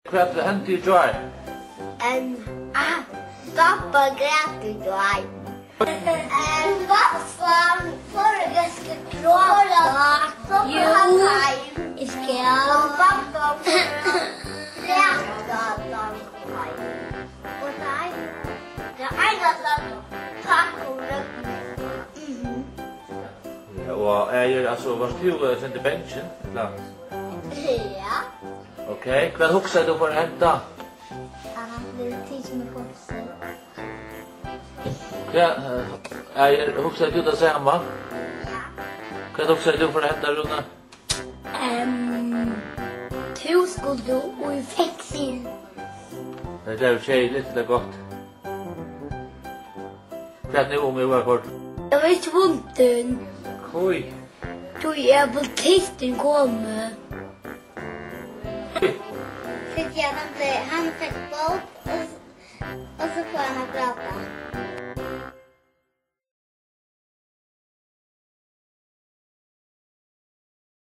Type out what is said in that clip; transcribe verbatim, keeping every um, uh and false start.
Hvat hendi í gjár? Em, ah, babba græt í gjár. Em, babba fór at gráta, so fór hann heim. Jú, eg skal. Og babba fór at gráta, tá hann kom heim. Og tað ein-, tað einasta, tá kom Røgni. Mhm. Ja, og eg, altso, vart tú, eh, svolítið bangin, ella? Ja. Ok, hvat hugsaði tú fór at henda? At hann bleiv tikin í fongsul. Ja, eh, eg, hugsaði tú tað sama? Ja. Hvat hugsaði tú fór at henda, Rúna? Ehm, tú skuldi í fongsul. Tað er keðiligt, ella gott? Hvat nú, um eg var koyrd? Eg var ikki vunnin. Hví? Tí er politisturin komin. Tí at hann ble, hann fekk bót, og, og so fór hann at gráta.